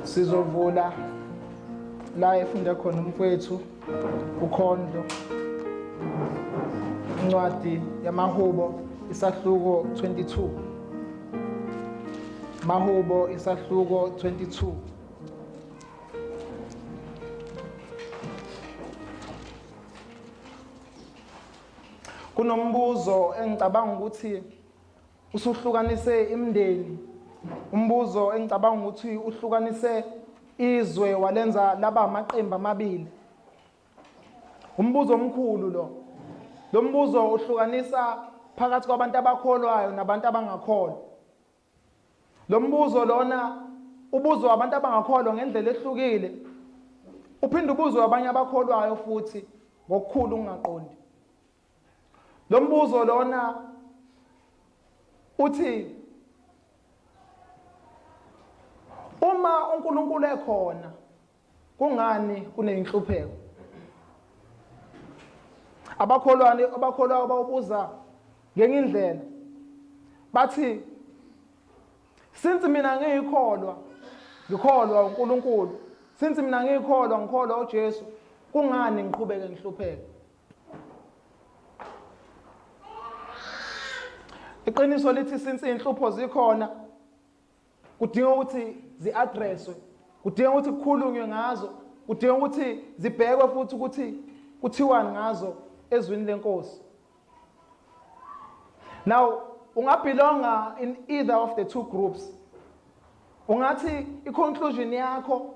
Sizovula la efunda khona umfowethu uKhondlo, incwadi yamaHubo isahluko 22. Mahubo isahluko 22. Kunombuzo engicabanga ukuthi usuhlukanise imindeni, umbuzo engicabanga ukuthi uhlukanise izwe walenza laba amaqembu amabili. Umbuzo omkhulu lo. Lo mbuzo uhlukanisa phakathi kwabantu abakholwayo nabantu abangakholwa. Lo mbuzo lona ubuzwa abantu abangakholwa ngendlela ehlukile, uphinde ubuzwe abanye abakholwayo futhi ngokukhulu ukungaqondi. Lo mbuzo lona uthi uma uNkulunkulu ekhona kungani kunenhlupheko? Abakholwane abakholwayo bawubuza ngenye indlela, bathi since mina ngiyikholwa, ngikholwa uNkulunkulu, since mina ngiyikholwa, ngikholwa uJesu, kungani ngiqhubeke ngihlupheke? Iqiniso lithi since inhlupho zikhona kudinga ukuthi zi-addresswe, kudinga ukuthi kukhulunywe ngazo, kudinga ukuthi zibhekwe futhi ukuthi kuthiwani ngazo ezwini lenkosi. Now ungabelonga in either of the two groups. Ungathi i-conclusion yakho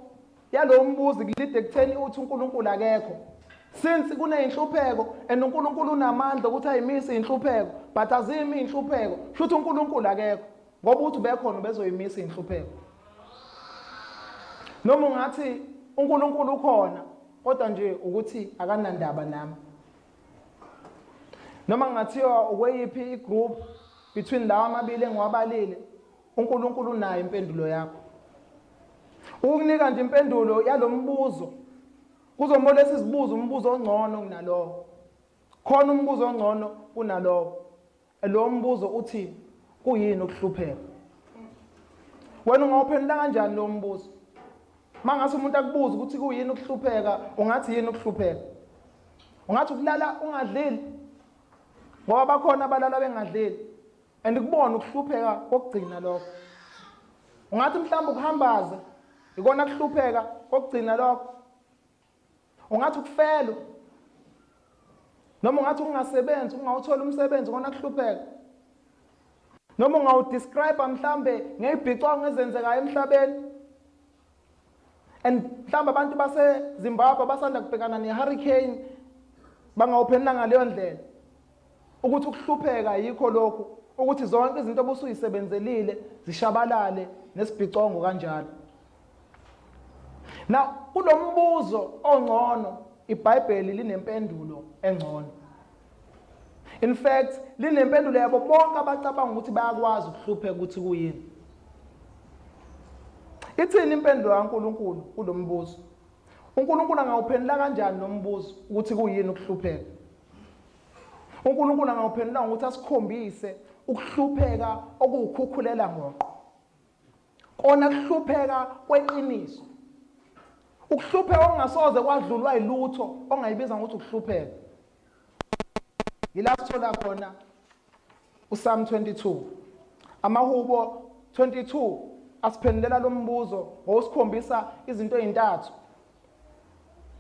yalowo mbuzo kulide ekutheni uthi uNkulunkulu akekho. Since kuneyinhlupheko and uNkulunkulu unamandla ukuthi ayimise inhlupheko, but azimi inhlupheko, shuthi uNkulunkulu akekho. Ngoba uthi ubekhona ubezoyimisa inhlupheko. Noma ungathi uNkulunkulu ukhona kodwa nje ukuthi akanandaba nami. Noma ngathiwa ukweyiphi igroup between lawa amabili engiwabalile, uNkulunkulu unayo impendulo yakho. Ukukunika nje impendulo yalombuzo kuzomele sizibuze umbuzo ongcono kunalowo. Khona umbuzo ongcono kunalowo. Lo mbuzo uthi kuyini ukuhlupheka? Wena ungawuphendula kanjani lo mbuzo? Mangase umuntu akubuze ukuthi kuyini ukuhlupheka, ungathi yini ukuhlupheka? Ungathi ukulala ungadlile? Ngoba bakhona abalala bengadlile. And kubona ukuhlupheka kokugcina lokho. Ungathi mhlawumbe ukuhambaza ikona kuhlupheka kokugcina lokho. Ungathi ukufelwa noma ungathi ukungasebenzi, ungawuthola umsebenzi kona kuhlupheka. Noma ungawudescribe mhlambe ngeyibhicongo ezenzekayo emhlabeni. And mhlawumbe abantu baseZimbabwe abasanda kubhekana ne-hurricane bangawuphendula ngaleyo ndlela ukuthi ukuhlupheka yikho lokhu, ukuthi zonke izinto obusuyisebenzelile zishabalale nesibhicongo kanjalo. Now kulombuzo ongcono iBhayibheli linempendulo engcono. In fact linempendulo yabo bonke abacabanga ukuthi bayakwazi ukuhlupheka ukuthi kuyini. Ithini impendulo kaNkuluNkulu kulombuzo? uNkulunkulu angawuphendula kanjani lo mbuzo ukuthi kuyini ukuhlupheka? uNkulunkulu angawuphendula ngokuthi asikhombise ukuhlupheka okuwukhukhulela ngoqo. Kona kuhlupheka kweqiniso. Ukuhlupheka okungasoze kwadlulwa yilutho ongayibiza ngokuthi ukuhlupheka. Yila sithola khona uPsalm 22. Amahubo 22 asiphendulela lo mbuzo ngokusikhombisa izinto ezintathu.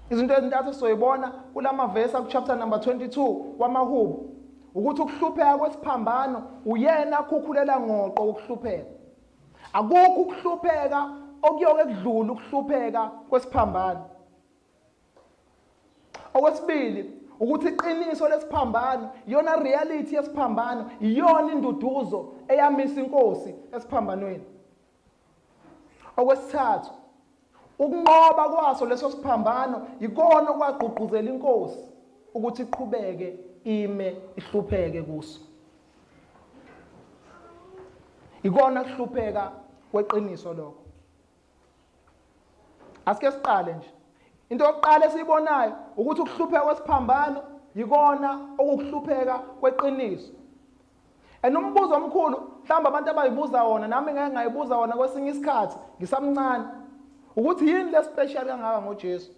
Izinto ezintathu esizoyibona kulamavesi aku chapter number 22 wamahubo ukuthi ukuhlupheka kwesiphambano uyena akhukhulela ngoqo ukuhlupheka. Akukho ukuhlupheka okuyoke kudlule ukuhlupheka kwesiphambano. Okwesibili ukuthi iqiniso lesiphambano iyona reality yesiphambano, iyona induduzo eyamisa inkosi esiphambanweni. Okwesithathu ukunqoba kwaso leso siphambano ikona okwagqugquzela inkosi ukuthi iqhubeke ime ihlupheke kuso. Ikona kuhlupheka kweqiniso lokho. Asike siqale nje. Into yokuqala esiyibonayo ukuthi ukuhlupheka kwesiphambano yikona okukuhlupheka kweqiniso. And umbuzo omkhulu mhlawumbe abantu abayibuza wona, nami ngeke ngayibuza wona kwesinye isikhathi ngisamncane, Ukuthi yini le special kangaka ngoJesu?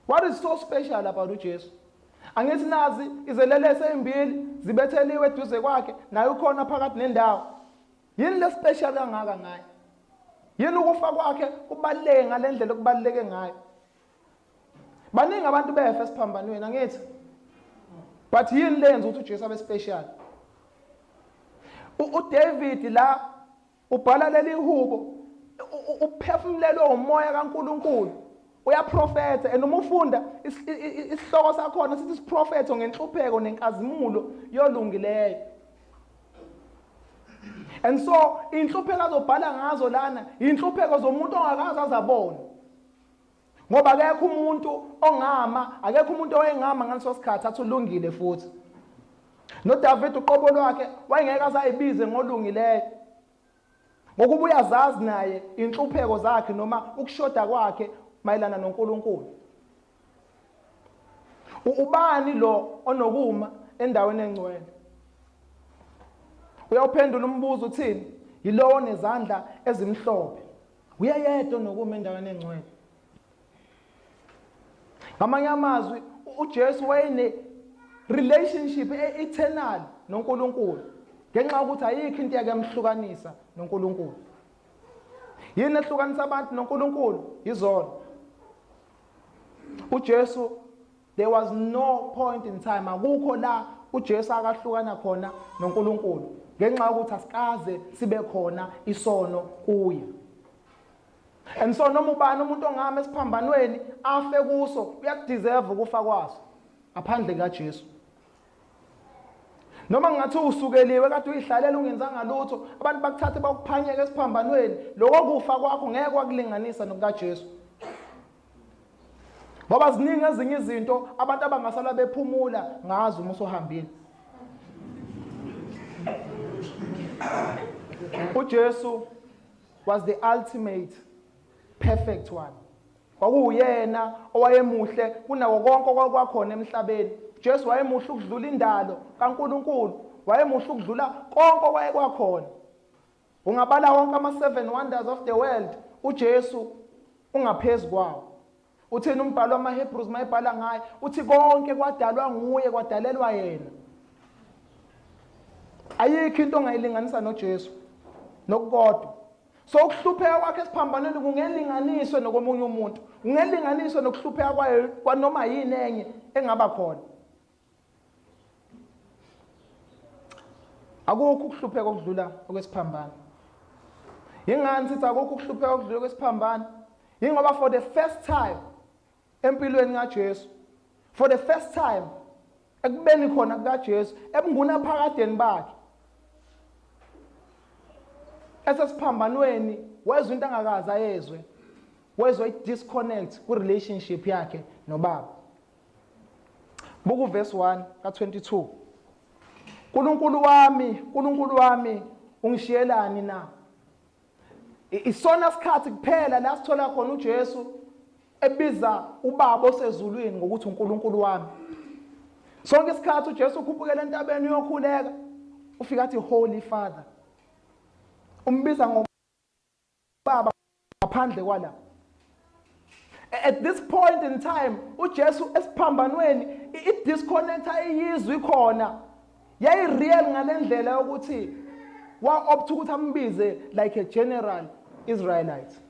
What is so special about uJesu? Angithi nazi izelelesi ezimbili zibetheliwe eduze kwakhe naye ukhona phakathi nendawo. Yini le special kangaka ngaye? Yini ukufa kwakhe kubaluleke ngalendlela okubaluleke ngayo? Baningi abantu befa esiphambanweni angithi? But yini lenza ukuthi uJesu abe special? UDavid la ubhala leli hubo uphefumulelwe umoya kaNkuluNkulu uyaprofetha and uma ufunda isihloko sakhona sithi isiprofetho ngenhlupheko nenkazimulo yolungileyo. And so inhlupheko azobhala ngazo lana inhlupheko zomuntu ongakaze azabone, ngoba akekho umuntu ongama, akekho umuntu owayengama ngaleso sikhathi athi ulungile. Futhi noDavid uqobo lwakhe wayengeke azayibize ngolungileyo, ngokuba uyazazi naye inhlupheko zakhe noma ukushoda kwakhe mayelana noNkulunkulu. Ubani lo onokuma endaweni engcwele? Uyawuphendula umbuzo uthini? Yilowo onezandla ezimhlophe. Uyayedwa onokuma endaweni engcwele. Ngamanye amazwi, uJesu wayene relationship e-eternal noNkulunkulu, ngenxa yokuthi ayikho into yake yamhlukanisa noNkulunkulu. Yini ehlukanisa abantu noNkulunkulu? Izono. uJesu, there was no point in time, akukho la uJesu akahlukana khona noNkulunkulu, ngenxa yokuthi asikaze sibe khona isono kuye. And so noma ubani umuntu ongama esiphambanweni afe kuso uyakudeserve ukufa kwaso, ngaphandle kaJesu. Noma ngathi usukeliwe kade uyihlalela ungenzanga lutho, abantu bakuthathe bakuphanyeke esiphambanweni, lokho kufa kwakho ngeke kwakulinganisa nokukaJesu, ngoba ziningi ezinye izinto abantu abangasala bephumula ngazo uma usuhambile. UJesu was the ultimate perfect one. Kwakuwuyena owayemuhle kunako konke okwakwakhona emhlabeni. Jesu wayemuhle ukudlula indalo kaNkuluNkulu, wayemuhle ukudlula konke okwayekwakhona. Ungabala wonke ama-seven wonders of the world, uJesu ungaphezu kwawo. Uthini umbhalo wamaHebrews mayebhala ngaye? Uthi konke kwadalwa nguye, kwadalelwa yena. Ayikho into ongayilinganisa noJesu nokukodwa. So ukuhlupheka kwakhe esiphambanweni kungelinganiswe nokomunye umuntu, kungelinganiswe nokuhlupheka kwayo kwanoma yini enye engaba khona. Akukho ukuhlupheka okudlula okwesiphambano. Yingani sithi akukho ukuhlupheka okudlula okwesiphambano? Yingoba for the first time empilweni kaJesu, for the first time ekubeni khona kukaJesu ebunguna phakadeni bakhe, esesiphambanweni wezwa into angakaze ayezwe, wezwa i-disconnect kwi-relationship yakhe noBaba. Buka uverse 1 ka-22. "Nkulunkulu wami, Nkulunkulu wami, ungishiyelani na?" Isona sikhathi kuphela la sithola khona uJesu ebiza uBaba osezulwini ngokuthi uNkulunkulu wami. Sonke isikhathi uJesu ukhuphukela entabeni uyokhuleka, ufika athi, "Holy Father." Umbiza ngobaba ngaphandle kwala. At this point in time uJesu esiphambanweni, i-disconnect ayiyizwi khona yayi-real ngalendlela yokuthi wa-opt ukuthi ambize like a general Israelite.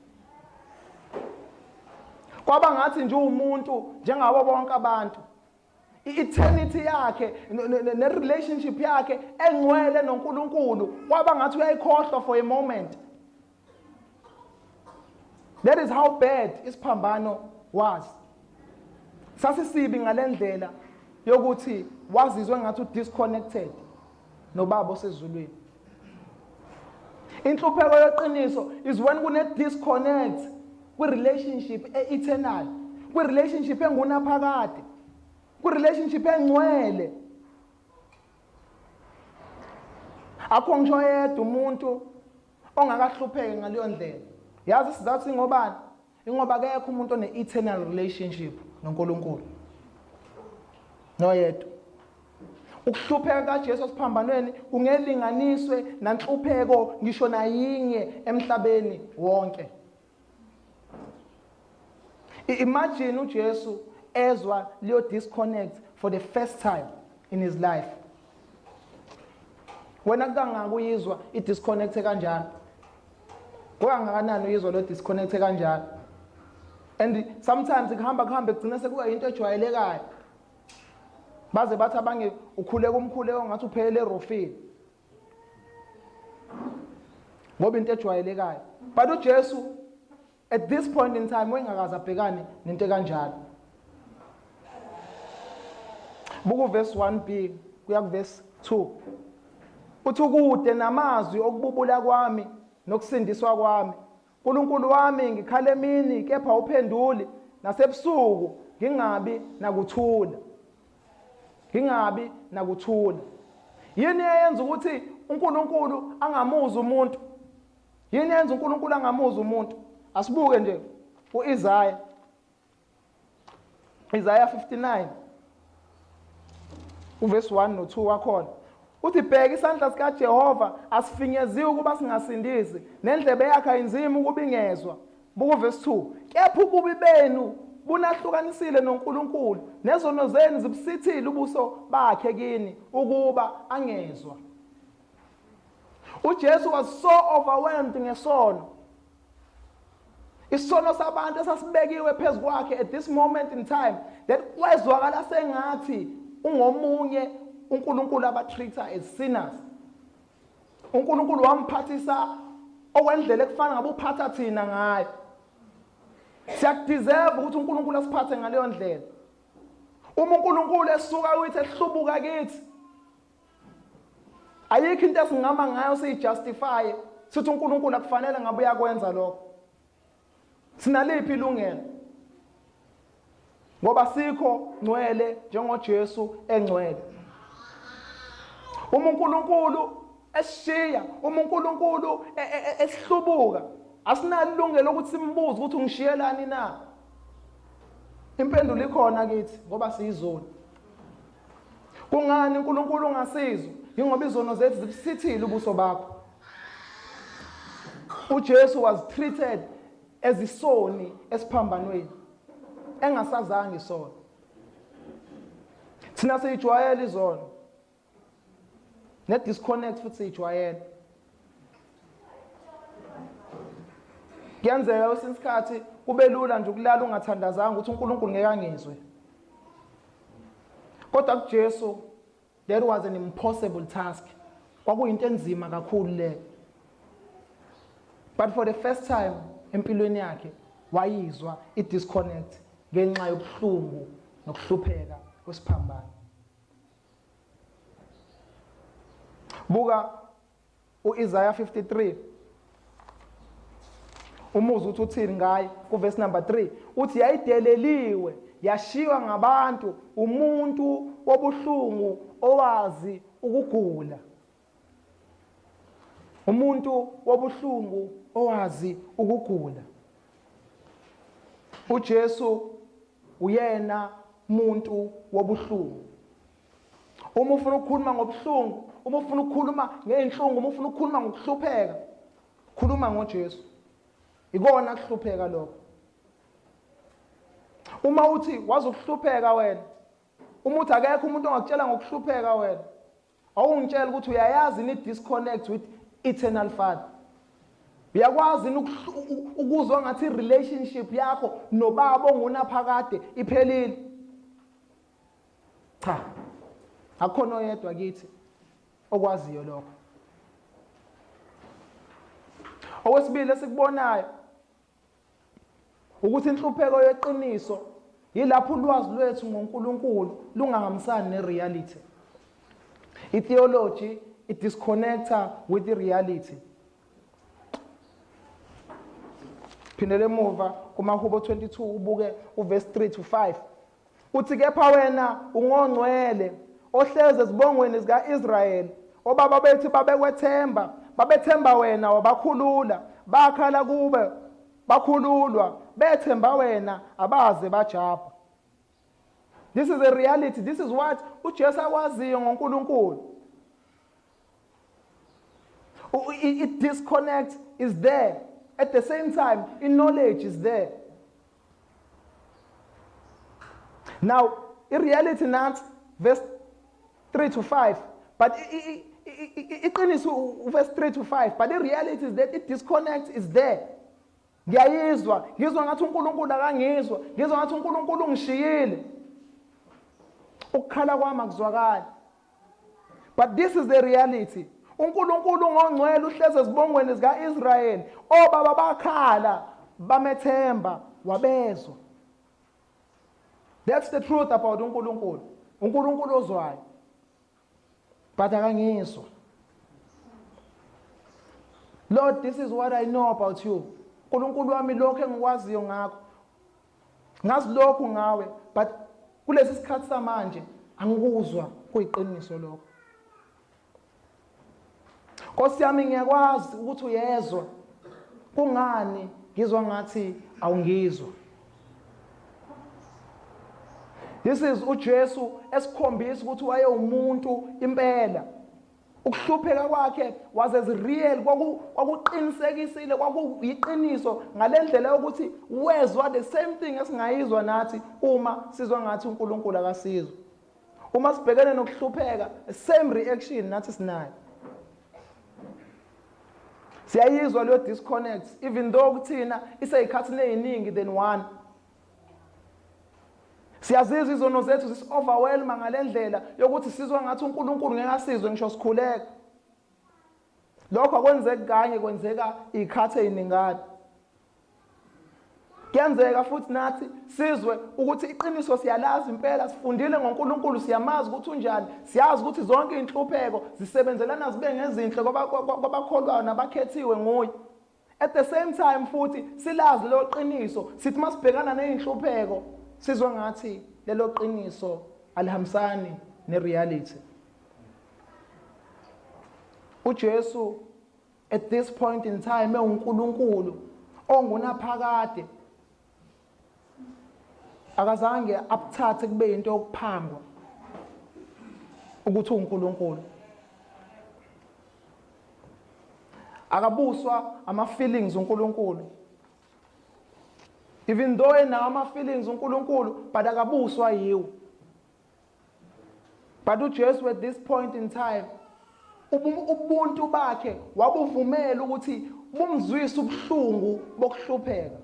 Kwaba ngathi nje umuntu njengabo bonke abantu. I-eternity yakhe ne-relationship yakhe engcwele noNkulunkulu kwaba ngathi uyayikhohlwa for a moment. That is how bad isiphambano was. Sasisibi ngalendlela yokuthi wazizwe ngathi udisconnected noBaba osezulwini. Inhlupheko yoqiniso is when kune disconnect kwi-relationship e-eternal, kwi-relationship engunaphakade, kwi-relationship engcwele. Akho ngisho yedwa umuntu ongakahlupheki ngaleyo ndlela. Yazi isizathu ingobani? Ingoba akekho umuntu one-eternal relationship noNkulunkulu, noyedwa. Ukuhlupheka kaJesu esiphambanweni kungelinganiswe nanhlupheko ngisho nayinye emhlabeni wonke. Imagine uJesu ezwa leyo disconnect for the first time in his life. Wena kangaka uyizwa i-disconnect kanjalo? Kukangakanani uyizwa lo disconnect kanjalo? And sometimes kuhamba kuhambe kugcina sekuba into ejwayelekayo. Baze bathi abanye ukhuleka umkhuleko ngathi uphelele erofini. Ngoba into ejwayelekayo. But uJesu at this point in time wayengakaze abhekane nento kanjalo. Buka verse 1b kuya kuverse 2. Uthi kude namazwi okububula kwami nokusindiswa kwami. uNkulunkulu wami ngikhala emini kepha uphenduli nasebusuku ngingabi nakuthula. Ngingabi nakuthula. Yini eyenza ukuthi uNkulunkulu angamuzi umuntu? Yini eyenza uNkulunkulu angamuzi umuntu? Asibuke nje uIsaya. Isaiah 59 uverse 1 no2 wakhona. Uthi bheka isandla sikaJehova asifinyeziwe ukuba singasindisi nendlebe yakhe ayinzima ukuba ingezwa. Buka uverse 2. Kepha ububi benu bunahlukanisile noNkulunkulu nezono zenu zibusithile ubuso bakhe kini ukuba angezwa. uJesu was so overwhelmed ngesono. Isono sabantu esasibekiwe phezu kwakhe at this moment in time that kwezwakala sengathi ungomunye uNkulunkulu abatreat as sinners. uNkulunkulu wamphathisa okwendlela ekufana ngabe uphatha thina ngayo. Siyakudeserve ukuthi uNkulunkulu asiphathe ngaleyo ndlela. Uma uNkulunkulu esuka kuthi ehlubuka kithi, ayikho into esingama ngayo siyijustify sithi uNkulunkulu akufanele ngabe uyakwenza lokho. Sinaliphi ilungelo? Ngoba sikho ngcwele njengoJesu engcwele. Uma uNkulunkulu esishiya, uma uNkulunkulu esihlubuka, asinalo ilungelo lokuthi simbuze ukuthi ungishiyelani na. Impendulo ikhona kithi ngoba siyizoni. Kungani uNkulunkulu ungasizwa? Yingoba izono zethu zibusithile ubuso bakho. uJesu was treated as isoni esiphambanweni engasazange isono. Thina siyijwayele izono. Ne disconnect futhi siyijwayele. Kuyenzeka kwesinye isikhathi kube lula nje ukulala ungathandazanga ukuthi uNkulunkulu ngeke angizwe. Kodwa kuJesu that was an impossible task. Kwakuyinto enzima kakhulu leyo. But for the first time empilweni yakhe wayizwa i-disconnect ngenxa yobuhlungu nokuhlupheka kwesiphambano. Buka uIsaiah 53 umuzi uthi uthini ngaye kuverse number 3 uthi yayideleliwe yashiywa ngabantu umuntu wobuhlungu owazi ukugula umuntu wobuhlungu owazi ukugula. uJesu uyena muntu wobuhlungu. Uma ufuna ukukhuluma ngobuhlungu, uma ufuna ukukhuluma ngey'nhlungu, uma ufuna ukukhuluma ngokuhlupheka, khuluma ngoJesu. Ikona kuhlupheka lokho. Uma uthi wazi ukuhlupheka wena, uma uthi akekho umuntu ongakutshela ngokuhlupheka wena, awungitshela ukuthi uyayazi ni disconnect with eternal Father. Uyakwazi ukuzwa ngathi relationship yakho nobaba ongunaphakade iphelile. Cha, akukhona oyedwa kithi okwaziyo lokho. Okwesibili esikubonayo ukuthi inhlupheko yeqiniso yilapho ulwazi lwethu ngoNkulunkulu lungahambisani nereality. I-theology i-disconnecta with the reality. Phindele emuva kumaHubo 22 ubuke uverse 3 to 5. Uthi kepha wena ungongcwele ohlezi ezibongweni zika-Israyeli. Obaba bethu babekwethemba, babethemba wena wabakhulula, bakhala kube bakhululwa, bethemba wena abaze bajabha. This is a reality. This is what uJesu akwaziyo ngoNkulunkulu. It disconnect is there. At the same time, knowledge is there. Now i-reality nansi, verse 3 to 5, but iqiniso verse 3 to 5, but the reality is that it disconnect is there. Ngiyayizwa, ngizwa ngathi uNkulunkulu akangizwa, ngizwa ngathi uNkulunkulu ungishiyile, ukukhala kwami akuzwakali. But this is the reality. UNkulunkulu ngongcwele, uhleze ezibongweni zikaIsrayeli. Obaba bakhala bamethemba, wabezwa. That's the truth about uNkulunkulu. UNkulunkulu ozwayo, but akangizwa. Lord, this is what I know about you. uNkulunkulu wami, lokho engikwaziyo ngakho, ngazi lokhu ngawe, but kulesi sikhathi samanje angikuzwa kuyiqiniso lokho. Nkosi yami, ngiyakwazi ukuthi uyezwa, kungani ngizwa ngathi awungizwa? This is uJesu esikhombisa ukuthi wayewumuntu impela. Ukuhlupheka kwakhe was as real, kwakuqinisekisile, kwakuyiqiniso ngalendlela yokuthi wezwa the same thing esingayizwa nathi uma sizwa ngathi uNkulunkulu akasizwa. Uma sibhekene nokuhlupheka, same reaction nathi sinayo. Siyayizwa leyo disconnect, even though kuthina iseyikhathini eziningi than one. Siyazizwa izono zethu zisi-overwhelma ngalendlela yokuthi sizwa ngathi uNkulunkulu ngeke asizwe ngisho sikhuleka. Lokho akwenzeki kanye, kwenzeka iy'khathi ey'ningana. Kuyenzeka futhi nathi sizwe ukuthi iqiniso siyalazi impela, sifundile ngoNkulunkulu, siyamazi ukuthi unjani, siyazi ukuthi zonke iy'nhlupheko zisebenzelana zibe ngezinhle kwabakholwayo nabakhethiwe nguye. At the same time futhi silazi lelo qiniso, sithi masibhekana nezinhlupheko sizwe ngathi lelo qiniso alihambisani nereality. UJesu at this point in time ewuNkulunkulu ongunaphakade akazange abuthathe kube into yokuphangwa ukuthi uNkulunkulu. Akabuswa ama feelings uNkulunkulu, even though enawo ama feelings uNkulunkulu, but akabuswa yiwo. But uJesu at this point in time, ubuntu bakhe wabuvumela ukuthi bumzwise ubuhlungu bokuhlupheka.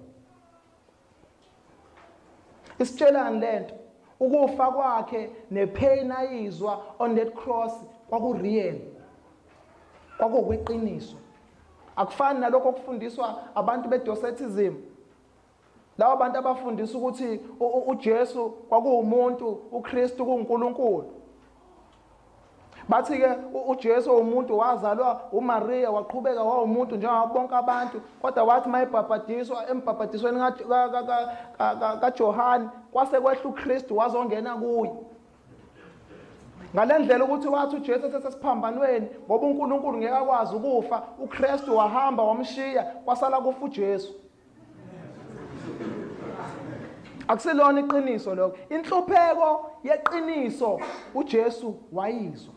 Isitshelani lento? Ukufa kwakhe nepain ayizwa on that cross kwaku real, kwakukweqiniso. Akufani nalokho okufundiswa abantu bedocetism, laba bantu abafundisa ukuthi uJesu kwakuwumuntu, uKristu kuNkulunkulu. Bathi ke uJesu umuntu wazalwa uMaria, waqhubeka wawumuntu njengabo bonke abantu, kodwa wathi mayebhabhadiswa embhabhadisweni kaJohane kwase kwehla uKristu wazongena kuye. Ngalendlela ukuthi wathi uJesu esesiphambanweni, ngoba uNkulunkulu ngeke akwazi ukufa, uKristu wahamba wamshiya, kwasala kufa uJesu. Akusilona iqiniso lokho. Inhlupheko yeqiniso uJesu wayizwa.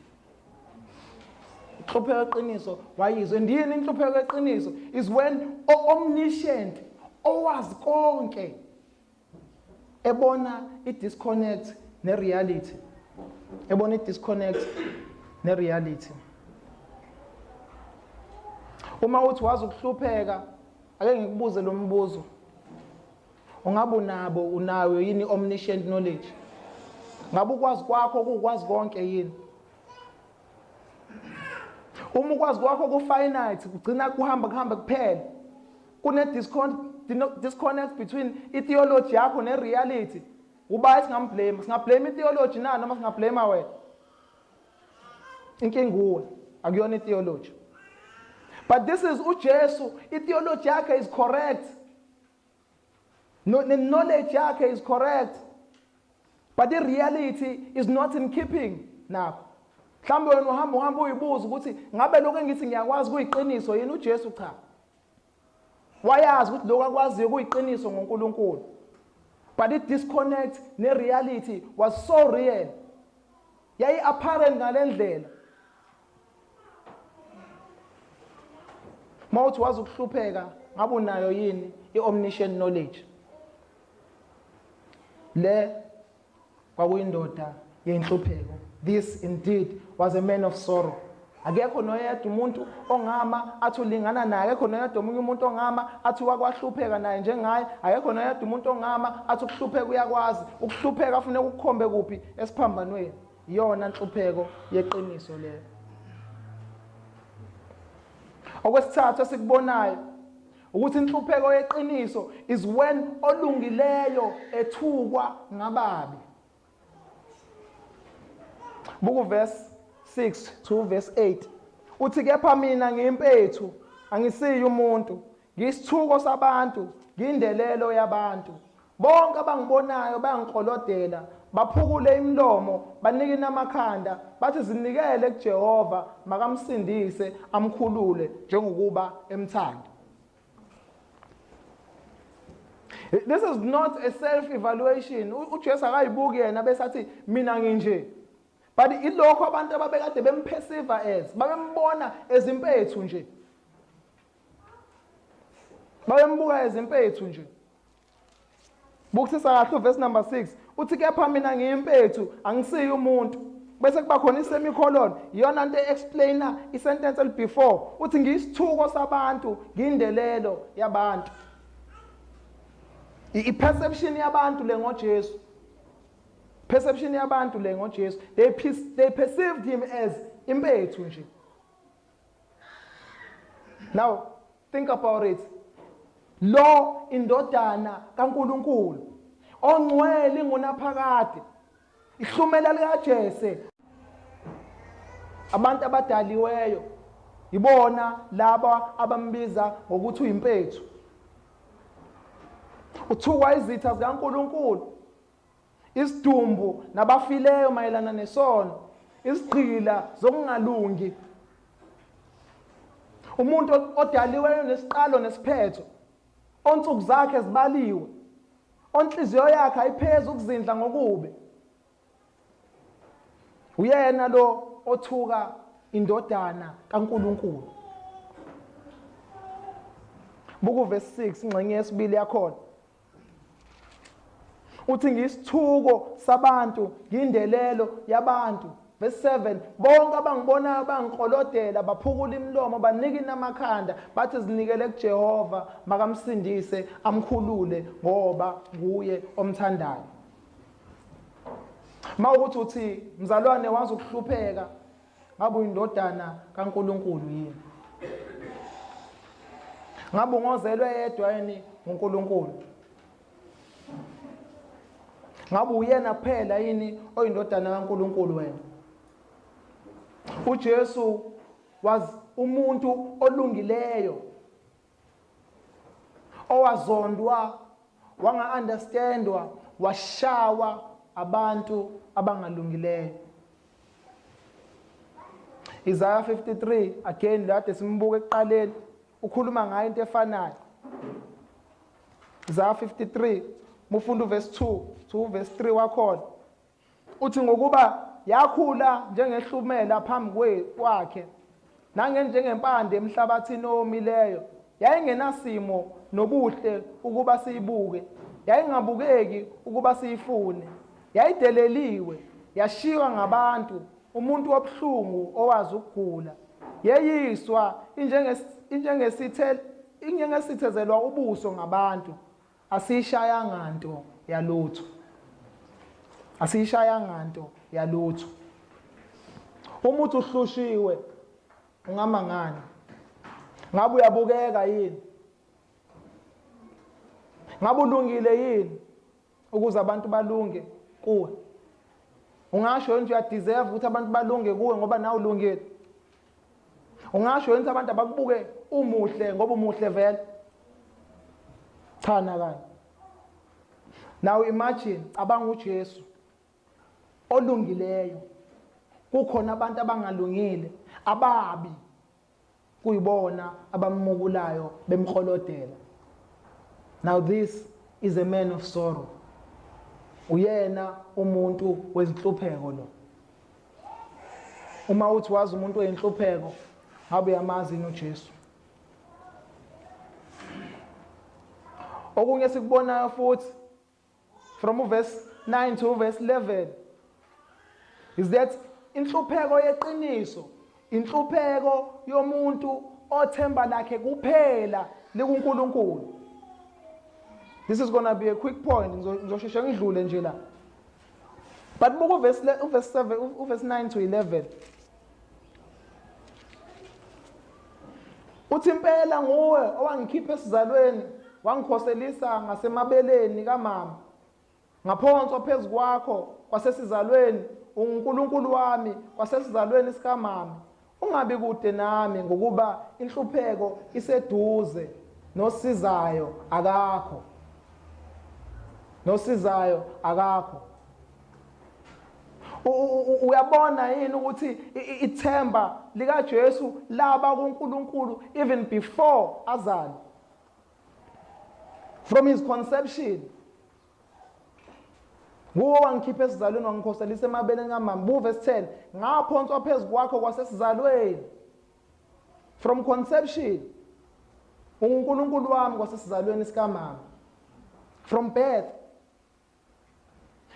Inhlupheko yeqiniso wayizwa. And yini inhlupheko yeqiniso? Is when omniscient, owazi konke, ebona i-disconnect ne-reality, ebona i-disconnect ne-reality. Uma uthi wazi ukuhlupheka, ake ngikubuze lo mbuzo: ungabe unabo, unayo yini omniscient knowledge? Ngabe ukwazi kwakho kuwukwazi konke yini? Uma ukwazi kwakho ku-finite, kugcina kuhamba kuhambe kuphela, kune-disconnect between i-theology yakho ne-reality, uba singamblame, singablame i-theology na noma singablame wena? Inkinga uwe, akuyona i-theology. But this is uJesu. I-theology yakhe is correct, no, the knowledge yakhe is correct, but the reality is not in keeping nakho. Mhlawumbe wena uhamba uhamba uyibuza ukuthi ngabe lokho engithi ngiyakwazi kuyiqiniso yini. UJesu cha, wayazi ukuthi lokho akwaziyo kuyiqiniso ngoNkulunkulu, but it disconnect ne-reality was so real, yayi-apparent ngalendlela. Mawuthi wazi ukuhlupheka, ngabe unayo yini i-omniscient knowledge le? Kwakuyindoda yenhlupheko. This indeed was a man of sorrow. Akekho noyedwa umuntu ongama athi ulingana naye, akekho noyedwa omunye umuntu ongama athi wakwahlupheka naye njengaye, akekho noyedwa umuntu ongama athi ukuhlupheka uyakwazi. Ukuhlupheka afuneka ukukhombe kuphi? Esiphambanweni. Iyona nhlupheko yeqiniso leyo. Okwesithathu esikubonayo ukuthi inhlupheko yeqiniso is when olungileyo ethukwa ngababi. Buku verse 6 to verse 8. Uthi kepha mina ngiyimpethu, angisiyi umuntu, ngiyisithuko sabantu, ngiyindelelo yabantu. Bonke abangibonayo bayangiklolodela, baphukule imilomo, banikine amakhanda, bathi zinikele kuJehova, makamsindise, amkhulule njengokuba emthanda. This is not a self evaluation. UJesu akayibuki yena bese athi mina nginje. But ilokho abantu ababekade bemperceive as, babembona ezimpethu nje. Babembuka ezimpethu nje. Bukisisa kahle uverse number 6. Uthi kepha mina ngiyimpethu, angisiyi umuntu. Bese kuba khona isemicolon, iyona nto explainer isentence eli before. Uthi ngiyisithuko sabantu, ngiyindelelo yabantu. I-perception yabantu le ngoJesu. Perception yabantu le ngoJesu. They perceived him as impethu nje. Now think about it. Lo indodana kaNkuluNkulu ongcwele ngunaphakade. Ihlumela likaJese. Abantu abadaliweyo ibona laba abambiza ngokuthi uyimpethu. Uthukwa izitha zikaNkuluNkulu. Isidumbu nabafileyo mayelana nesono, isigqila zokungalungi. Umuntu odaliweyo nesiqalo nesiphetho, onsuku zakhe zibaliwe, onhliziyo yakhe ayiphezi ukuzindla ngokubi. Uyena lo othuka indodana kaNkuluNkulu. Buku verse 6 ingxenye yesibili yakhona. Uthi ngisithuko sabantu, ngindelelo yabantu. Verse 7 bonke abangibonayo bangikolodela, baphukula imilomo, banikina amakhanda, bathi zinikele kuJehova, makamsindise, amkhulule ngoba nguye omthandayo. Mawukuthi uthi mzalwane wazi ukuhlupheka, ngabe uyindodana kaNkuluNkulu yini? Ngabe ungozelwe yedwa yini nguNkulunkulu? Ngabe uyena kuphela yini oyindodana kaNkuluNkulu wena? uJesu was umuntu olungileyo owazondwa, wanga-understandwa, washawa abantu abangalungileyo. Isaiah 53 again lade simbuka ekuqaleni ukhuluma ngayo into efanayo. Isaiah 53 mufunda uverse 2 to verse 3 wakhona. Uthi ngokuba yakhula njengehlumela phambi kwakhe nangenjengempande emhlabathini owomileyo, yayingenasimo nobuhle ukuba siyibuke, yayingabukeki ukuba siyifune, yayideleliwe, yashiywa ngabantu, umuntu wobuhlungu owazi ukugula, yeyiswa injengesithelwa ubuso ngabantu, asiyishayanga nto yalutho, asiyishayanga nto yalutho. Uma uthi uhlushiwe ungama ngani? Ngabe uyabukeka yini? Ngabe ulungile yini ukuze abantu balunge kuwe? Ungasho yini uyadeserve ukuthi abantu balunge kuwe ngoba nawe ulungile? Ungasho yini abantu abakubuke umuhle ngoba umuhle vele? Cha nakanye. Now imagine, cabanga uJesu olungileyo, kukhona abantu abangalungile, ababi, kuyibona abamukulayo bemkholodela. Now this is a man of sorrow. Uyena umuntu wezinhlupheko lo. Uma uthi wazi umuntu oyinhlupheko, ngabe uyamazi yini uJesu? Okunye sikubonayo futhi from uverse 9 to verse 11 is that inhlupheko yeqiniso, inhlupheko yomuntu othemba lakhe kuphela likuNkulunkulu. This is going to be a quick point, ngizosheshe ngidlule nje la. But buka uverse 7, uverse 9 to 11. Uthi impela nguwe owangikhipha esizalweni, wangikhoselisa ngasemabeleni kamama. Ngaphonswa phezu kwakho kwasesizalweni, unguNkulunkulu wami kwasesizalweni sikamama. Ungabi kude nami ngokuba inhlupheko iseduze nosizayo akakho. Nosizayo akakho. Uyabona yini ukuthi ithemba likaJesu laba kuNkulunkulu even before azalwe? From his conception. Nguwe wangikhipha esizalweni wangikhoselisa emabeleni kamama. Bu verse 10. Ngaphonswa phezu kwakho kwasesizalweni. From conception. UnguNkulunkulu wami kwasesizalweni sikamama. From birth.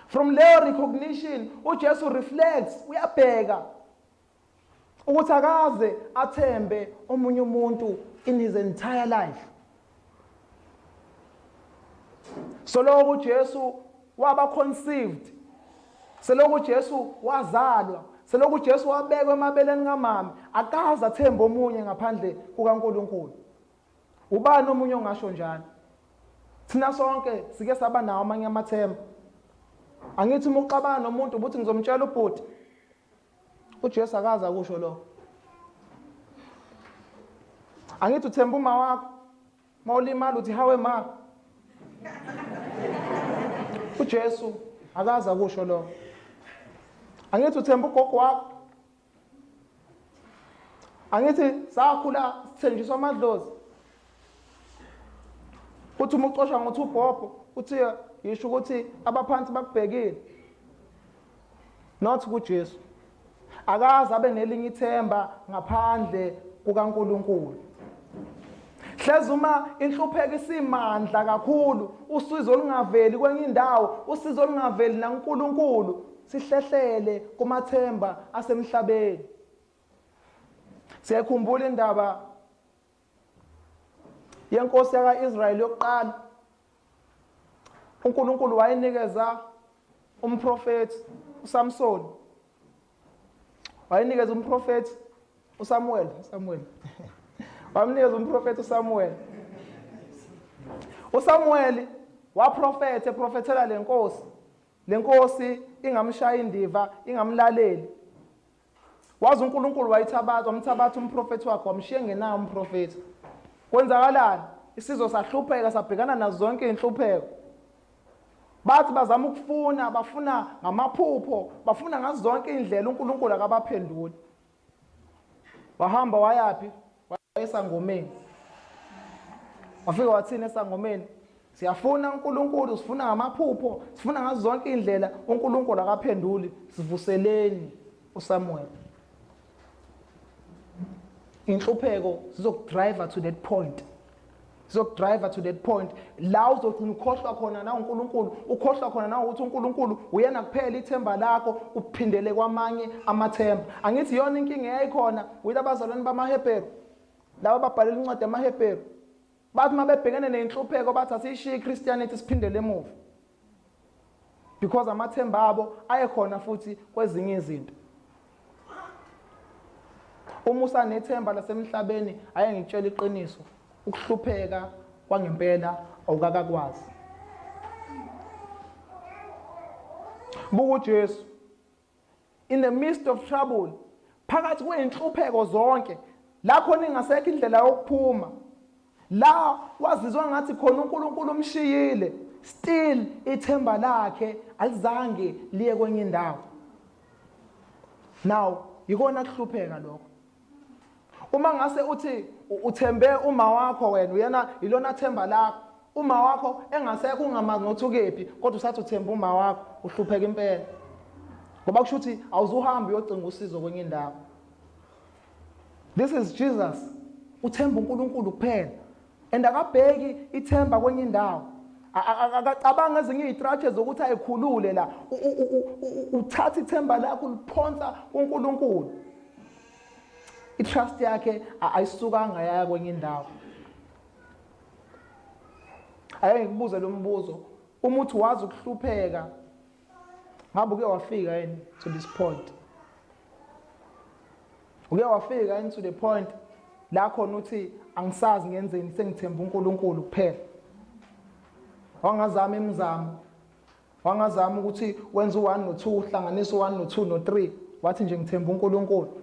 From leyo recognition uJesu reflects, uyabheka ukuthi akaze athembe omunye umuntu in his entire life. Soloko uJesu waba conceived, selokhu uJesu wazalwa, selokhu uJesu wabekwa emabeleni kamama, akaze athembe omunye ngaphandle kukaNkulunkulu. Ubani omunye ongasho njalo? Thina sonke sike saba nawo amanye amathemba. Angithi uma uxabana nomuntu ubuthi ngizomtshela ubhuti. UJesu akaze akusho lokho. Angithi uthemba uma wakho. Mawulimala uthi hawe ma. UJesu akaze akusho lokho. Angithi uthemba ugogo wakho. Angithi sakhula sithenjiswa amadlozi. Uthi uma uxoshwa ngothi ubhobho uthi yisho ukuthi abaphansi bakubhekile. Not kuJesu. Akaze abe nelinye ithemba ngaphandle kukaNkulunkulu. Hleze uma inhlupheko isimandla kakhulu, usizo olungaveli kwenye indawo, usizo olungaveli nakuNkulunkulu, sihlehlele kumathemba asemhlabeni. Siyakhumbula indaba yenkosi yaka-Israyeli yokuqala. uNkulunkulu wayenikeza umprofethi uSamson, wayenikeza umprofethi uSamuel, Samuel wamnikeza umprofethi uSamuel. USamuel waprofetha, eprofethela lenkosi, lenkosi ingamshaya indiva, ingamlaleli. Waze uNkulunkulu wayithabatha, wamthabatha umprofethi wakhe, wamshiya engenawo umprofethi. Kwenzakalani? Isizwe sahlupheka, sabhekana nazo zonke inhlupheko. Bathi bazama ukufuna, bafuna ngamaphupho, bafuna ngazo zonke indlela, uNkulunkulu akabaphenduli. Wahamba wayaphi? Wayesangomeni. Wafika wathini esangomeni? Siyafuna uNkulunkulu, sifuna ngamaphupho, sifuna ngazo zonke indlela, uNkulunkulu akaphenduli, sivuseleni uSamuel. Inhlupheko zizokudrive to that point. Zizokudrive to that point la uzogcina ukhohlwa khona na uNkulunkulu, ukhohlwa khona na ukuthi uNkulunkulu uyena kuphela ithemba lakho, uphindele kwamanye amathemba. Angithi iyona inkinga eyayikhona with abazalwane bamaHebheru, laba babhalela incwadi yamaHebheru. Bathi uma bebhekene nenhlupheko bathi asiyishiye iChristianity siphindele emuva. Because amathemba abo ayekhona futhi kwezinye izinto. Uma usanethemba lasemhlabeni, ake ngikutshela iqiniso, ukuhlupheka kwangempela awukakakwazi. Buka uJesu in the midst of trouble, phakathi kwey'nhlupheko zonke, la khona ingasekho indlela yokuphuma, la wazizwa ngathi khona uNkulunkulu umshiyile, still ithemba lakhe alizange liye kwenye indawo. Now yikona kuhlupheka lokho. Uma ngase uthi uthembe uma wakho wena, uyena ilona themba lakho, uma wakho engasekho ungamazi nokuthi ukephi, kodwa usathi uthemba uma wakho, uhlupheka impela. Ngoba kusho ukuthi awuzuhamba uyocinga usizo kwenye indawo. This is Jesus. Uthemba uNkulunkulu kuphela. And akabheki ithemba kwenye indawo. Akacabanga ezinye izitratshe zokuthi ayikhulule la. Uthatha ithemba lakho uliphonsa kuNkulunkulu. I-trust yakhe ayisukanga yaya kwenye indawo. Ake ngikubuze lo mbuzo, uma uthi wazi ukuhlupheka, ngabe uke wafika yini to this point? Uke wafika yini to the point la khona uthi angisazi ngenzeni, sengithemba uNkulunkulu kuphela? Wangazama imizamo, wangazama ukuthi wenze u1 no2, uhlanganise u1 no2 no3, wathi nje ngithemba uNkulunkulu.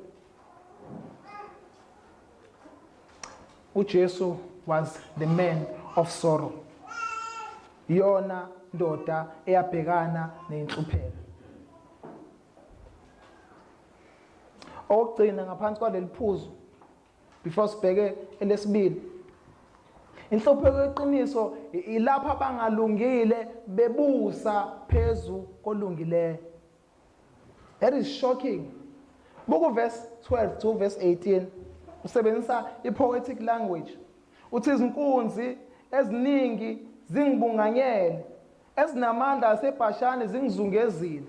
UJesu was the man of sorrow. Iyona ndoda eyabhekana nenhlupheko. Okugcina ngaphansi kwaleli phuzu before sibheke elesibili, inhlupheko yeqiniso ilapha abangalungile bebusa phezu kolungileyo. That is shocking. Buku verse 12 to verse 18, usebenzisa i-poetic language. Uthi izinkunzi eziningi zingibunganyele, ezinamandla aseBhashani zingizungezile,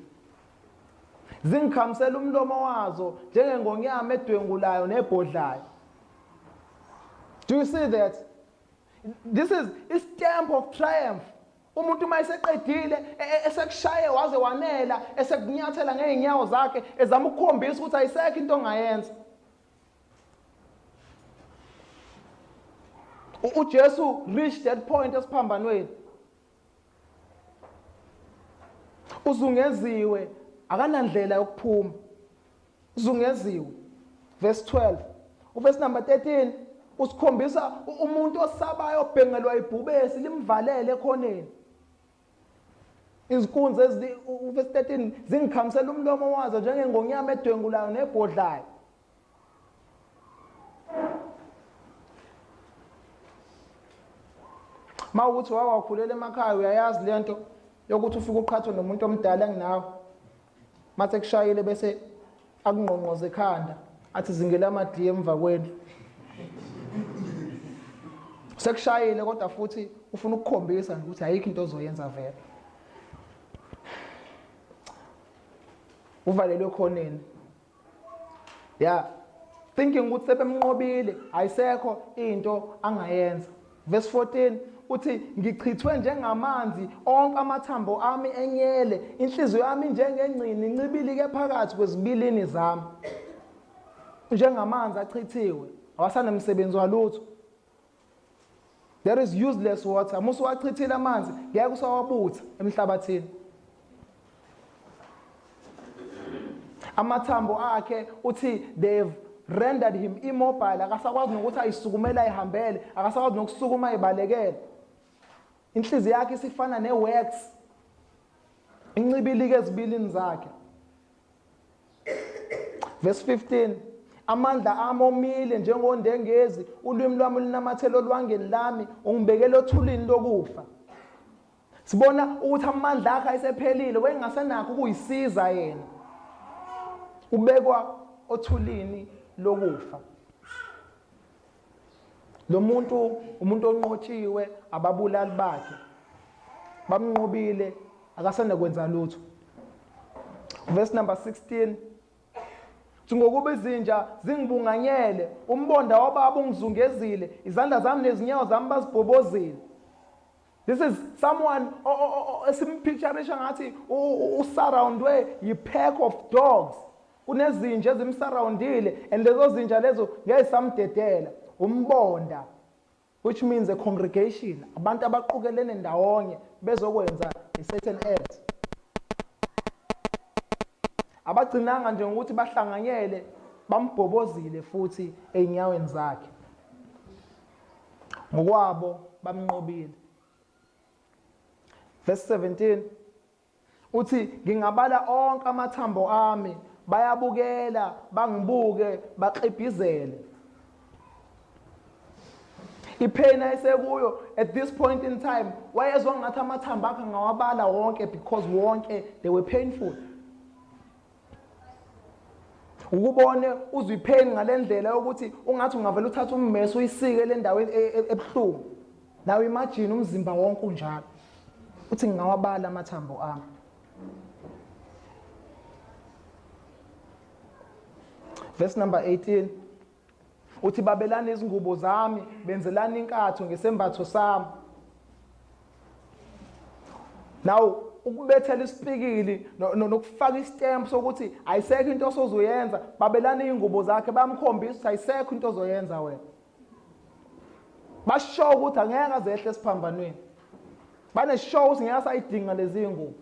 zingikhamisela umlomo wazo njengengonyama edwengulayo nebhodlayo. Do you see that? This is a stamp of triumph. Umuntu uma eseqedile, esekushaye waze wanela, esekunyathela ngey'nyawo zakhe, ezama ukukhombisa ukuthi ayisekho into ongayenza. UJesu reached that point esiphambanweni. Uzungeziwe, akanandlela yokuphuma. Uzungeziwe. Verse 12. Uverse number 13 usikhombisa umuntu osabayo obhengelwa ibhubesi limvalele ekhoneni. Izinkunzi ezi uverse 13 zingikhamisela umlomo wazo njengengonyama edwengulayo nebhodlayo. Mawukuthi wawakhulela emakhaya uyayazi lento yokuthi ufike uqhathwe nomuntu omdala enginawe. Mase kushayile bese akungqongqoze ekhanda athi zingela amadiye emva kwendlu. Sekushayile kodwa futhi ufuna ukukhombisa ukuthi ayikho into ozoyenza vele. Uvalelwe khoneni. Yeah. Thinking ukuthi sebemnqobile, ayisekho into angayenza. Verse 14 uthi ngichithwe njengamanzi, onke amathambo ami enyele, inhliziyo yami njengengcini incibilike phakathi kwezibilini zami. Njengamanzi achithiwe, awasanemsebenzi walutho. There is useless water. Musu wachithile amanzi, ngeke usawabutha emhlabathini. Amathambo akhe uthi they've rendered him immobile, akasakwazi nokuthi ayisukumele ayihambele, akasakwazi nokusukuma ayibalekele. Inhliziyo yakhe isifana ne-wax, incibilike ezibilini zakhe. Verse 15, amandla ami omile njengondengezi, ulwimi lwami lunamathela olwangeni lami, ungibekela othulini lokufa. Sibona ukuthi amandla akhe ayesephelile, wayengasenakho ukuyisiza yena. Ubekwa othulini lokufa. Lo muntu umuntu onqotshiwe ababulali bakhe. Bamnqobile, akasenakwenza lutho. Verse number 16, ngokuba izinja zingibunganyele, umbonda wababa ungizungezile, izandla zami nezinyawo zami bazibhobozile. This is someone esimpicturisha ngathi usurroundwe yi-pack of dogs. Kunezinja ezimsurroundile, and lezo zinja lezo ngeke samdedela. Umbonda, which means a congregation, abantu abaqukelene ndawonye bezokwenza a certain act. Abagcinanga nje ngokuthi bahlanganyele, bambhobozile futhi ey'nyaweni zakhe. Ngokwabo bamnqobile. Verse 17 uthi ngingabala onke amathambo ami, bayabukela bangibuke baklibhizele. Ipain ayesekuyo at this point in time, wayezwa ngathi amathambo akhe ngawabala wonke, because wonke they were painful. Ukubone uzwe ipain ngalendlela yokuthi ungathi ungavela uthatha ummese uyisike le ndawo ebuhlungu. Now imagine umzimba wonke unjalo. Uthi ngingawabala amathambo ami. Verse number 18 uthi babelana izingubo zami, benzelana inkatho ngesembatho sami. Now ukubethela isipikili nokufaka istamp sokuthi ayisekho into osozoyenza, babelana izingubo zakhe, bamkhombisa ukuthi ayisekho into ozoyenza wena. Basho ukuthi angeke azehle esiphambanweni. Baneshow ukuthi ngeke asayidinga lezi ngubo.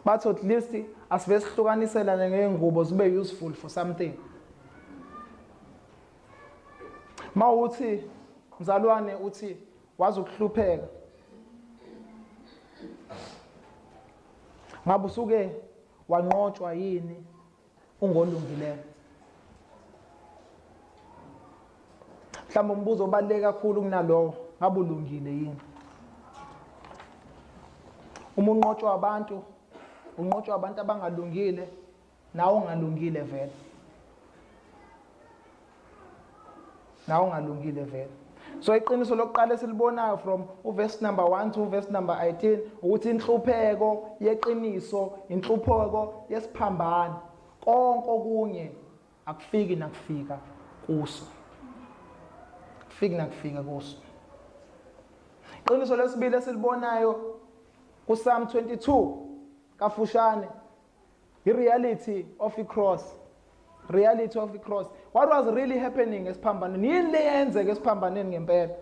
Bathi at least asive sihlukaniselane ngey'ngubo zibe useful for something. Mawuthi mzalwane uthi wazi ukuhlupheka, ngabe usuke wanqotshwa yini ungolungileyo? Mhlawumbe umbuzo obaluleke kakhulu kunalowo, ngabe ulungile yini? Uma unqotshwa abantu, unqotshwa abantu abangalungile, nawe ungalungile vele. Nawe ungalungile vele. So iqiniso lokuqala esilibonayo from uverse number 1 to verse number 18 ukuthi inhlupheko yeqiniso, inhlupheko yesiphambano, konke okunye akufiki nakufika kuso. Kufiki nakufika kuso. Iqiniso lesibili esilibonayo kuPsalm 22 kafushane, i-reality of i-cross. Reality of i-cross. What was really happening esiphambanweni? Yini le yenzeka esiphambanweni ngempela?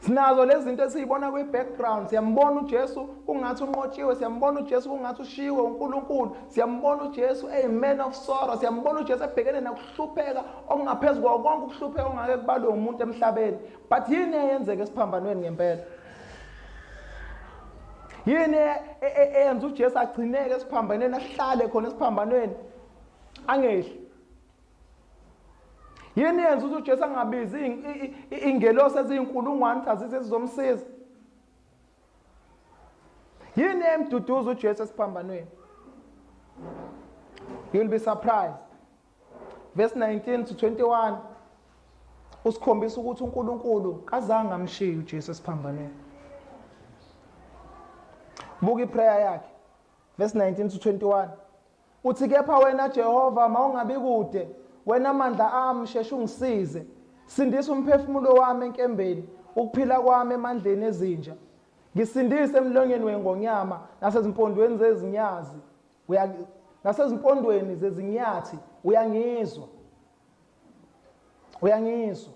Sinazo lezi zinto esiyibona kwi-background. Siyambona uJesu kungathi unqotshiwe, siyambona uJesu kungathi ushiwe uNkulunkulu, siyambona uJesu eyi-man of sorrow, siyambona uJesu ebhekene nokuhlupheka okungaphezu kwawo konke ukuhlupheka okungake kubalwe umuntu emhlabeni. But yini eyenzeka esiphambanweni ngempela? Yini eyenza uJesu agcineke esiphambanweni, ahlale khona esiphambanweni, angehli? Yini yenza ukuthi uJesu angabizi ingelosi eziyinkulungwane ukuthi azize zizomsiza? Yini emduduza uJesu esiphambanweni? You'll be surprised. Verse 19 to 21 usikhombisa ukuthi uNkulunkulu kazange amshiye uJesu esiphambanweni. Buka iprayer yakhe. Verse 19 to 21. Uthi kepha wena Jehova mawungabi kude, wena mandla ami sheshe ungisize. Sindisa umphefumulo wami enkembeni, ukuphila kwami emandleni ezinja. Ngisindise emlonyeni wengonyama nasezimpondweni zezinyazi. Nasezimpondweni zezinyathi uyangizwa. Uyangizwa.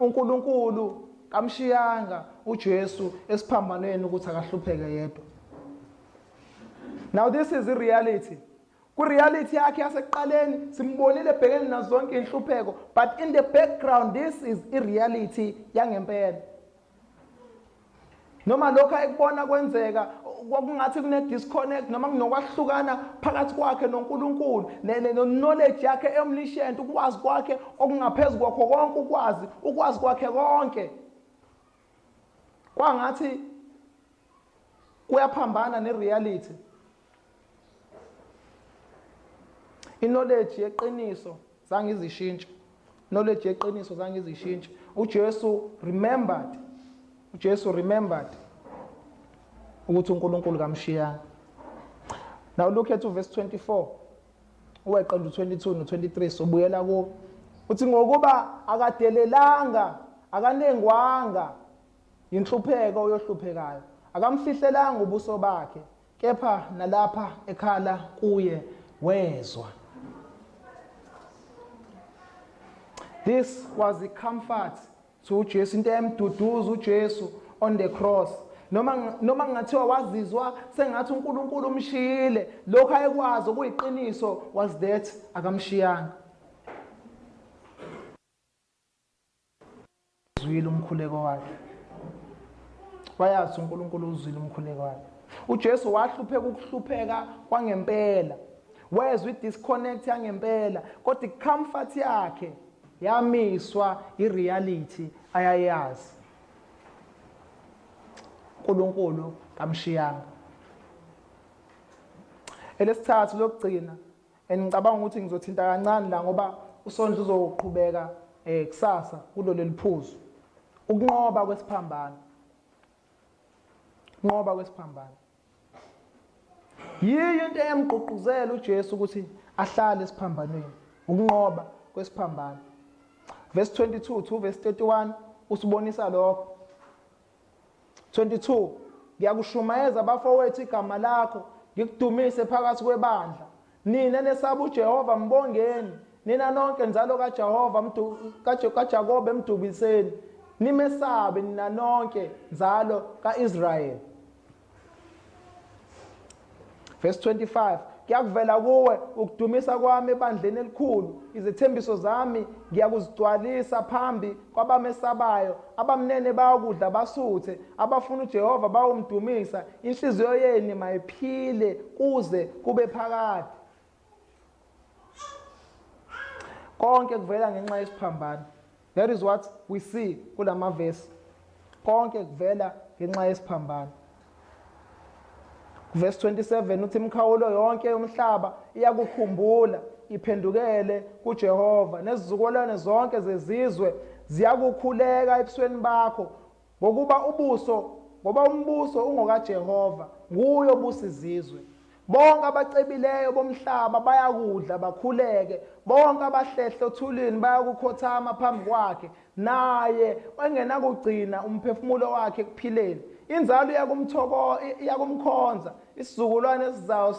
uNkulunkulu kamshiyanga uJesu esiphambanweni ukuthi akahlupheke yedwa. Now this is the reality. Ku-reality yakhe yasekuqaleni simbonile ebhekene nazo zonke inhlupheko, but in the background this is i-reality yangempela. Noma lokho ayekubona kwenzeka kwakungathi kune-disconnect noma kunokwahlukana phakathi kwakhe noNkulunkulu, ne-knowledge yakhe omniscient, ukwazi kwakhe okungaphezu kwakho konke ukwazi, ukwazi kwakhe konke kwangathi kuyaphambana ne-reality. I-knowledge yeqiniso zange izishintshe. Knowledge yeqiniso zange izishintshe. uJesu remembered. uJesu remembered ukuthi uNkulunkulu kamshiyanga. Now look at verse 24. Uweqe nje u22 no23 sobuyela ku uthi ngokuba akadelelanga, akanengwanga inhlupheko oyohluphekayo, akamfihlelanga ubuso bakhe, kepha nalapha ekhala kuye wezwa. This was the comfort to uJesu, into emduduza uJesu on the cross. Noma kungathiwa wazizwa sengathi uNkulunkulu umshiyile, lokho ayekwazi okuyiqiniso was that akamshiyanga. Uzwile umkhuleko wakhe. Wayazi uNkulunkulu uzwile umkhuleko wakhe. uJesu wahlupheka ukuhlupheka kwangempela. Wezwa i-disconnect yangempela, kodwa i-comfort yakhe yamiswa i-reality ayayazi. uNkulunkulu kamshiyanga. Elesithathu lokugcina, and ngicabanga ukuthi ngizothinta kancane la ngoba uSondla uzoqhubeka kusasa kulo leli phuzu. Ukunqoba kwesiphambano. Nqoba kwesiphambano. Yiyo into eyamgqugquzela uJesu ukuthi ahlale esiphambanweni, ukunqoba kwesiphambano. Verse 22 to verse 31 usibonisa lokho. 22 Ngiyakushumayeza bafowethu igama lakho, ngikudumise phakathi kwebandla. Nina nesaba uJehova mbongeni, nina nonke nzalo kaJehova kaJakobe mdubiseni. Nimesabe nina nonke nzalo kaIsrayeli. Verse 25 Kuyakuvela kuwe ukudumisa kwami ebandleni elikhulu, izethembiso zami ngiyakuzigcwalisa phambi kwabamesabayo. Abamnene bayakudla basuthe, abafuna uJehova bayomdumisa. Inhliziyo yenu mayiphile kuze kube phakade. Konke kuvela ngenxa yesiphambano. That is what we see kulamavesi. Konke kuvela ngenxa yesiphambano. Verse 27 uthi imikhawulo yonke yomhlaba iyakukhumbula iphendukele kuJehova nezizukulwane zonke zezizwe ziyakukhuleka ebusweni bakho ngokuba ubuso ngoba umbuso ungokaJehova nguye obusa izizwe. Bonke abacebileyo bomhlaba bayakudla bakhuleke, bonke abahlehle othulini bayakukhothama phambi kwakhe, naye engenakugcina umphefumulo wakhe ekuphileni. Inzalo iyakumthoko iyakumkhonza, isizukulwane esizayo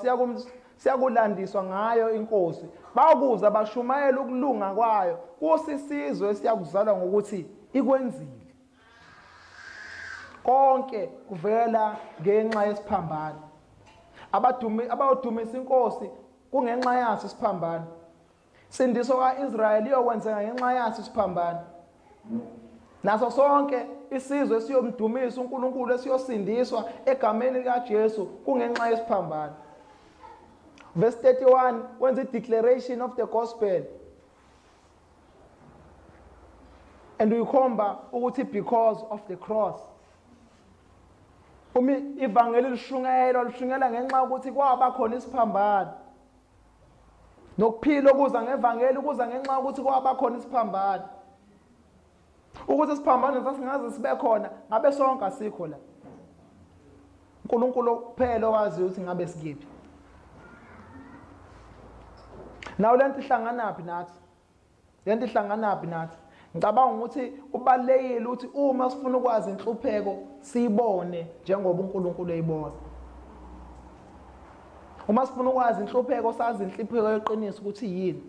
siyakulandiswa ngayo inkosi. Bakuza bashumayela ukulunga kwayo, kusisizwe esiyakuzalwa ngokuthi ikwenzile. Konke kuvela ngenxa yesiphambano. Abadumi abayodumisa inkosi kungenxa yaso isiphambano. Sindiso kaIsrayeli iyokwenzeka ngenxa yaso isiphambano. Naso sonke isizwe esiyomdumisa uNkulunkulu esiyosindiswa egameni likaJesu kungenxa yesiphambano. Verse 31 wenza i-declaration of the gospel. And uyikhomba ukuthi because of the cross. Uma ivangeli lishungela lishungela ngenxa yokuthi kwaba khona isiphambano. Nokuphila okuza ngevangeli kuza ngenxa yokuthi kwaba khona isiphambano. Ukuthi isiphambano sasingaze sibe khona ngabe sonke asikho la. uNkulunkulu kuphela owazi ukuthi ngabe sikiphi. Nawu lento ihlanganaphi nathi? Lento ihlanganaphi nathi? Ngicabanga ukuthi kubalulekile ukuthi uma sifuna ukwazi inhlupheko siyibone njengoba uNkulunkulu eyibona. Uma sifuna ukwazi inhlupheko sazi inhlupheko yeqiniso ukuthi yini.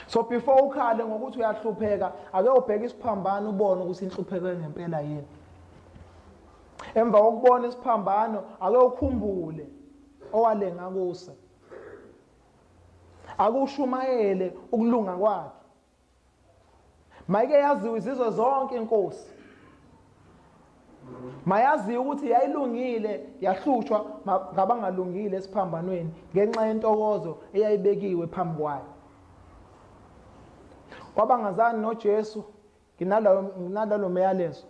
So before ukhale ngokuthi uyahlupheka, ake ubheke isiphambano ubone ukuthi inhlupheko ngempela yini. Emva kokubona isiphambano, ake ukhumbule owalenga kuso. Akushumayele ukulunga kwakhe. Mayike yaziwe izizwe zonke inkosi. Mayaziwe ukuthi yayilungile yahlushwa ngabangalungile esiphambanweni ngenxa yentokozo eyayibekiwe phambi kwayo. Kwabangazani noJesu nginaloyo nginalolo myalezo.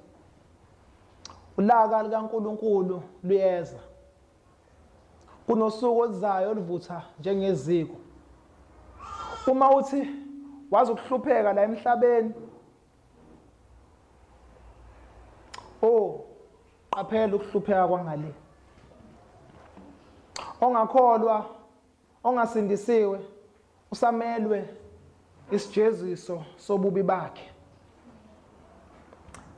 Ulaka likaNkuluNkulu luyeza. Kunosuku oluzayo oluvutha njengeziko. Uma uthi wazi ukuhlupheka la emhlabeni, oh qaphela ukuhlupheka kwangale. Ongakholwa ongasindisiwe usamelwe isijeziso sobubi bakhe.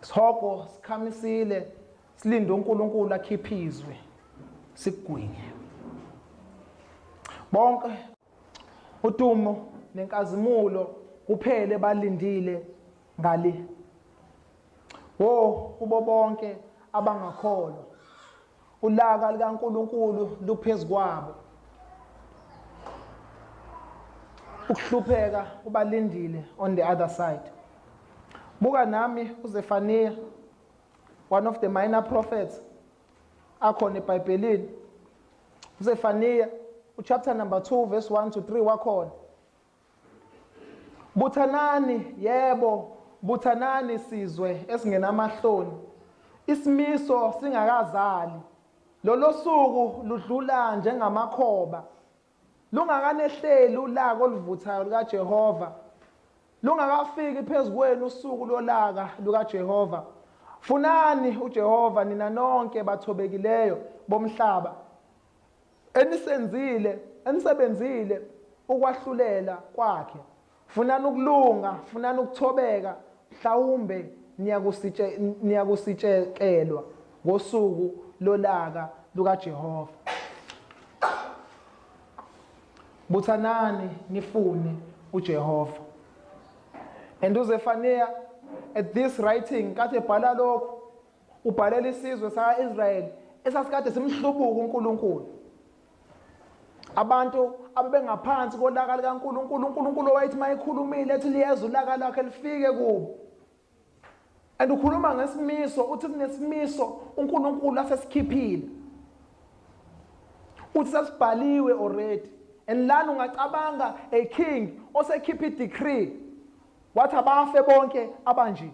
Isihogo sikhamisile silinde uNkulunkulu akhiphe izwe sikugwinye. Bonke udumo nenkazimulo kuphele balindile ngale. Wo kubo bonke abangakholwa. Ulaka likaNkulunkulu luphezu kwabo. Ukuhlupheka kubalindile on the other side. Buka nami uZefaniya, one of the minor prophets akhona eBhayibhelini. UZefaniya uchapter number 2 verse 1 to 3 wakhona. Buthanani, yebo, buthanani sizwe esingenamahloni. Isimiso singakazali. Lolo suku ludlula njengamakhoba. Lungakanehleli ulaka oluvuthayo lukaJehova. Lungakafiki phezu kwenu usuku lolaka lukaJehova. Funani uJehova nina nonke bathobekileyo bomhlaba enisenzile enisebenzile ukwahlulela kwakhe. Funani ukulunga, funani ukuthobeka, mhlawumbe niyakusitshekelwa ngosuku lolaka lukaJehova. Buthanani nifune uJehova. And uZefaniya at this writing kathi ebhala lokho ubhalela isizwe saka-Israyeli esasikade simhlubuka uNkulunkulu. Abantu abebengaphansi kolaka likaNkulunkulu, uNkulunkulu owayethi mayekhulumile ethi liyeza ulaka lwakhe lifike kubo. And ukhuluma ngesimiso, uthi kunesimiso uNkulunkulu asesikhiphile. Uthi sesibhaliwe already. And lana ungacabanga a king osekhipha i-decree wathi abafe bonke abanje.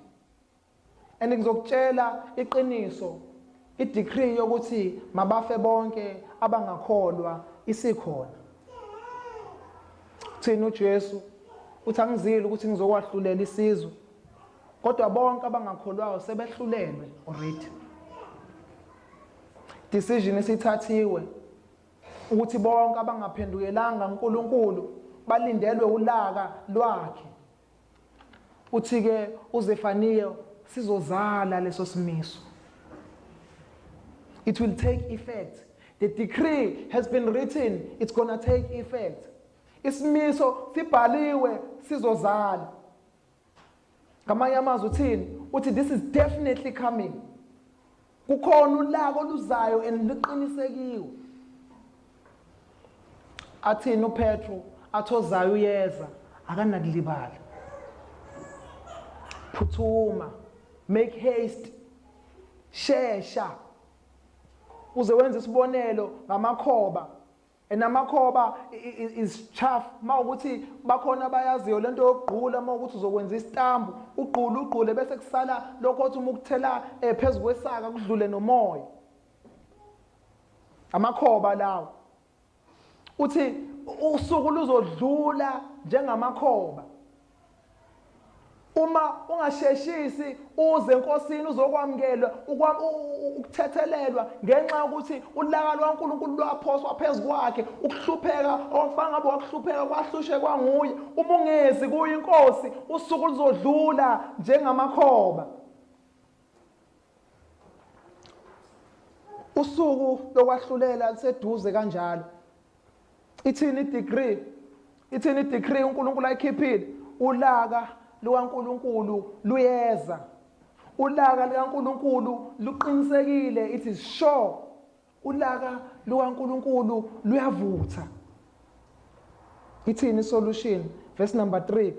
And ngizokutshela iqiniso, i-decree yokuthi mabafe bonke abangakholwa isikhona. Thina uJesu uthi angizile ukuthi ngizokwahlulela isizwe, kodwa bonke abangakholwayo sebehlulelwe already. Decision isithathiwe ukuthi bonke abangaphendukelanga uNkulunkulu balindelwe ulaka lwakhe. Uthi ke uZefaniya sizozala leso simiso. It will take effect. The decree has been written, it's gonna take effect. Isimiso sibhaliwe sizozala. Ngamanye amazwi uthini? Uthi this is definitely coming. Kukhona ulaka oluzayo and luqinisekiwe. Athini uPetru? Athozayo uyeza, akanakulibala. Phuthuma, make haste, shesha. Uze wenze isibonelo ngamakhoba. And amakhoba is chaff mawukuthi bakhona abayaziyo lento yokugqula mawukuthi uzokwenza isitambu ugqule ugqule bese kusala lokho othi uma ukuthela eh, phezu kwesaka kudlule nomoya amakhoba lawo uthi usuku luzodlula njengamakhoba Uma ungasheshisi uze enkosini uzokwamukelwa ukuthethelelwa ngenxa yokuthi ulaka lwaNkulunkulu lwaphoswa phezu kwakhe, ukuhlupheka okufana ngabe wakuhlupheka kwahlushekwa nguye. Uma ungezi kuyo inkosi, usuku luzodlula njengamakhoba. Usuku lokwahlulela luseduze kanjalo. Ithini i-degree? Ithini i-decree uNkulunkulu ayikhiphile? Ulaka lukaNkulunkulu luyeza. Ulaka likaNkulunkulu luqinisekile, it is sure. Ulaka lukaNkulunkulu luyavutha. Ithini solution? Verse number 3.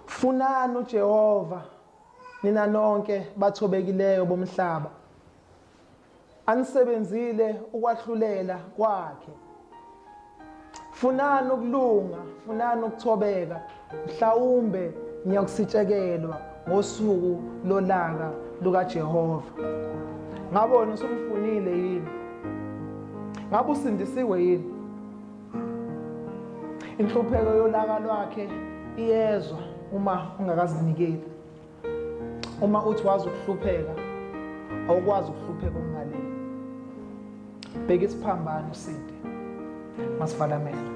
Funani uJehova nina nonke bathobekileyo bomhlaba. Anisebenzile ukwahlulela kwakhe. Funani ukulunga, funani ukuthobeka, mhlawumbe niyakusitshekelwa ngosuku lolaka lukaJehova. Ngabe wena usumfunile yini? Ngabe usindisiwe yini? Inhlupheko yolaka lwakhe iyezwa uma ungakazinikeli. Uma uthi wazi ukuhlupheka, awukwazi ukuhlupheka okungaleni. Bheka isiphambano usinde. Masivala amehlo.